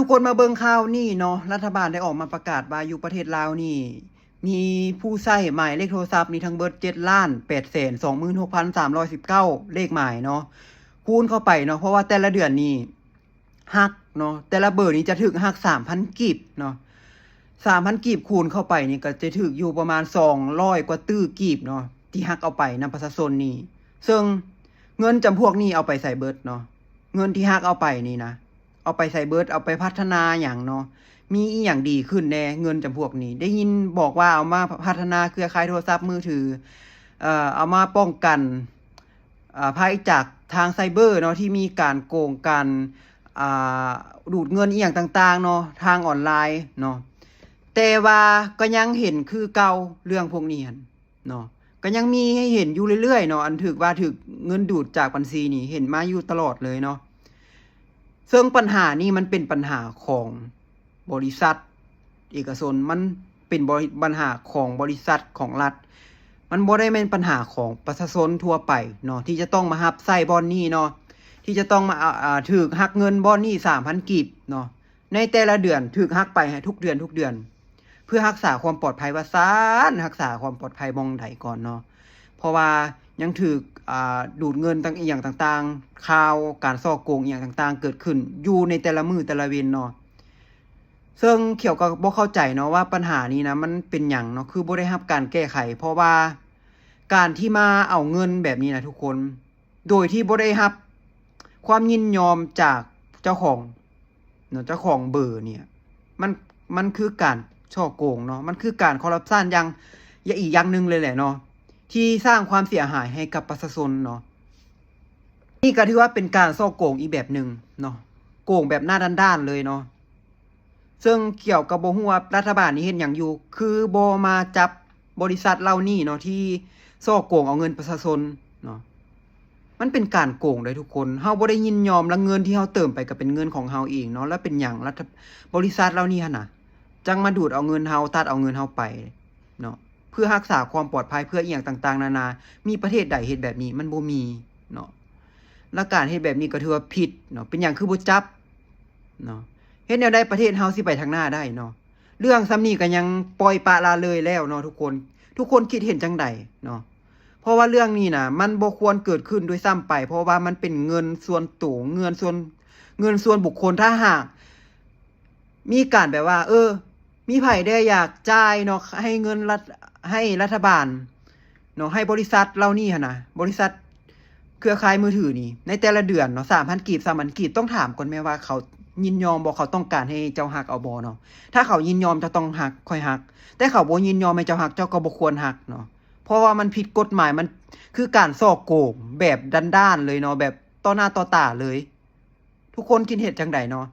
ຄົນມາເບິ່ງຂ່າວນີ້ເນາະ, ລັດຖະບານໄດ້ອອກມາປະກາດວ່າຢູ່ປະເທດລາວນີ້ ມີຜູ້ໃຊ້ໝາຍເລກໂທລະສັບນີ້ທັງເບິດເຈັດລ້ານແປດແສນສອງໝື່ນຫົກພັນສາມຮ້ອຍສິບເກົ້າເລກໝາຍເນາະ, ຄູນເຂົ້າໄປເນາະ, ເພາະວ່າແຕ່ລະເດືອນນີ້ຫັກເນາະ, ແຕ່ລະເບີນີ້ຈະຖືກຫັກສາມພັນກີບເນາະ, ສາມພັນກີບຄູນເຂົ້າໄປນີ້ກໍຈະຖືກຢູ່ປະມານສອງຮ້ອຍກວ່າຕື້ກີບເນາະ ທີ່ຫັກເອົາໄປນຳປະຊາຊົນນີ້. ເຊິ່ງເງິນຈຳພວກນີ້ເອົາໄປໃສເບິດເນາະ? ເງິນທີ່ຫັກເອົາໄປນີ້ນະ ເອົາໄປໃສເບິດ? ເອົາໄປພັດທະນາຫຍັງເນາະ? ມີອີ່ຫຍັງດີຂຶ້ນແດ່ເງິນຈຳພວກນີ້? ໄດ້ຍິນບອກວ່າເອົາມາພັດທະນາເຄືອຂ່າຍໂທລະສັບມືຖື, ເອີ ເອົາມາປ້ອງກັນ ອາ ໄພຈາກທາງໄຊເບີເນາະ ທີ່ມີການໂກງ ການ ອາ ດູດເງິນອີ່ຫຍັງຕ່າງໆເນາະ ທາງອອນລາຍເນາະ, ແຕ່ວ່າກໍຍັງເຫັນຄືເກົ່າເລື່ອງພວກນີ້ຫັ້ນ ເນາະ, ກໍຍັງມີໃຫ້ເຫັນຢູ່ເລື້ອຍໆເນາະ, ອັນຖືກວ່າຖືກເງິນດູດຈາກບັນຊີນີ້ເຫັນມາຢູ່ຕະຫຼອດເລີຍເນາະ. ເຊິ່ງບັນຫານີ້ມັນເປັນບັນຫາຂອງບໍລິສັດເອກະຊົນ, ມັນເປັນບໍລິ ບັນຫາຂອງບໍລິສັດຂອງລັດ, ມັນບໍ່ໄດ້ແມ່ນບັນຫາຂອງປະຊາຊົນທົ່ວໄປເນາະ ທີ່ຈະຕ້ອງມາຮັບໃຊ້ບ່ອນນີ້ເນາະ, ທີ່ຈະຕ້ອງມາ ອາ ອາ ຖືກຫັກເງິນບ່ອນນີ້ສາມພັນກີບເນາະ. ໃນແຕ່ລະເດືອນຖືກຫັກໄປໃຫ້ທຸກເດືອນ ທຸກເດືອນ ເພື່ອຮັກສາຄວາມປອດໄພວ່າຊັ້ນ, ຮັກສາຄວາມປອດໄພໝ່ອງໃດກ່ອນເນາະ, ເພາະວ່າຍັງຖືກ ອາ ດູດເງິນຕ່າງ ອີ່ຫຍັງຕ່າງໆ, ຂ່າວການສໍ້ໂກງອີ່ຫຍັງຕ່າງໆເກີດຂຶ້ນຢູ່ໃນແຕ່ລະມື້ແຕ່ລະເວັນເນາະ. ເຊິ່ງຂ້ອຍກໍບໍ່ເຂົ້າໃຈເນາະວ່າບັນຫານີ້ນະ ມັນເປັນຫຍັງເນາະ ຄືບໍ່ໄດ້ຮັບການແກ້ໄຂ, ເພາະວ່າການທີ່ມາເອົາເງິນແບບນີ້ນະທຸກຄົນ ໂດຍທີ່ບໍ່ໄດ້ຮັບຄວາມຍິນຍອມຈາກເຈົ້າຂອງເນາະ, ເຈົ້າຂອງເບີນີ້ ມັນ ມັນຄືການສໍ້ໂກງເນາະ, ມັນຄືການຄໍຣັບຊັນຢ່າງ ຢ່າ ອີກຢ່າງໜຶ່ງເລີຍແຫຼະເນາະ ທີ່ສ້າງຄວາມເສຍຫາຍໃຫ້ກັບປະຊາຊົນເນາະ. ນີ້ກໍຖືວ່າເປັນການສໍ້ໂກງອີກແບບໜຶ່ງເນາະ, ໂກງແບບໜ້າດ້ານໆເລີຍເນາະ. ເຊິ່ງຂ້ອຍກໍບໍ່ຮູ້ວ່າລັດຖະບານນີ້ເຮັດຫຍັງຢູ່ ຄືບໍ່ມາຈັບບໍລິສັດເຫຼົ່ານີ້ເນາະ ທີ່ສໍ້ໂກງເອົາເງິນປະຊາຊົນເນາະ. ມັນເປັນການໂກງເດ້ທຸກຄົນ, ເຮົາບໍ່ໄດ້ຍິນຍອມ ແລະເງິນທີ່ເຮົາເຕີມໄປກໍເປັນເງິນຂອງເຮົາເອງເນາະ, ແລ້ວເປັນຫຍັງລັດຖະ ບໍລິສັດເຫຼົ່ານີ້ຫັ້ນນະ ຈັ່ງມາດູດເອົາເງິນເຮົາ ຕັດເອົາເງິນເຮົາໄປເນາະ ເພື່ອຮັກສາຄວາມປອດໄພ ເພື່ອອີ່ຫຍັງຕ່າງໆນານາ. ມີປະເທດໃດເຮັດແບບນີ້? ມັນບໍ່ມີເນາະ. ແລະການເຮັດແບບນີ້ກໍຖືວ່າຜິດເນາະ, ເປັນຫຍັງຄືບໍ່ຈັບ ເນາະ. ເຮັດແນວໃດປະເທດເຮົາຊິໄປທາງໜ້າໄດ້ເນາະ? ເລື່ອງສ່ຳນີ້ກໍຍັງປ່ອຍປະລະເລີຍແລ້ວເນາະທຸກຄົນ. ທຸກຄົນຄິດເຫັນຈັ່ງໃດເນາະ? ເພາະວ່າເລື່ອງນີ້ນະ ມັນບໍ່ຄວນເກີດຂຶ້ນດ້ວຍຊ້ຳໄປ, ເພາະວ່າມັນເປັນເງິນສ່ວນໂຕ, ເງິນສ່ວນ ເງິນສ່ວນບຸກຄົນ. ຖ້າຫາກມີການແບບວ່າ ເອີ ມີໃຜແດ່ຢາກຈ່າຍເນາະ ໃຫ້ເງິນລັດ ໃຫ້ລັດຖະບານເນາະ, ໃຫ້ບໍລິສັດເຫຼົ່ານີ້ຫັ້ນນະ, ບໍລິສັດ ເຄືອຂ່າຍມືຖືນີ້ ໃນແຕ່ລະເດືອນເນາະ ສາມພັນກີບ ສາມພັນກີບ ຕ້ອງຖາມກ່ອນແມ່ວ່າເຂົາຍິນຍອມບໍ່? ເຂົາຕ້ອງການໃຫ້ເຈົ້າຮັກເອົາບໍ່ເນາະ? ຖ້າເຂົາຍິນຍອມ ເຈົ້າຕ້ອງຮັກ ຄ່ອຍຮັກ, ແຕ່ເຂົາບໍ່ຍິນຍອມໃຫ້ເຈົ້າຮັກ ເຈົ້າກໍບໍ່ຄວນຮັກເນາະ, ເພາະວ່າມັນຜິດກົດໝາຍ, ມັນຄືການສໍ້ໂກງແບບດ້ານໆເລີຍເນາະ, ແບບຕໍ່ໜ້າຕໍ່ຕາເລີຍ. ທຸກຄົນຄິດເຫັນຈັ່ງໃດເນາະ?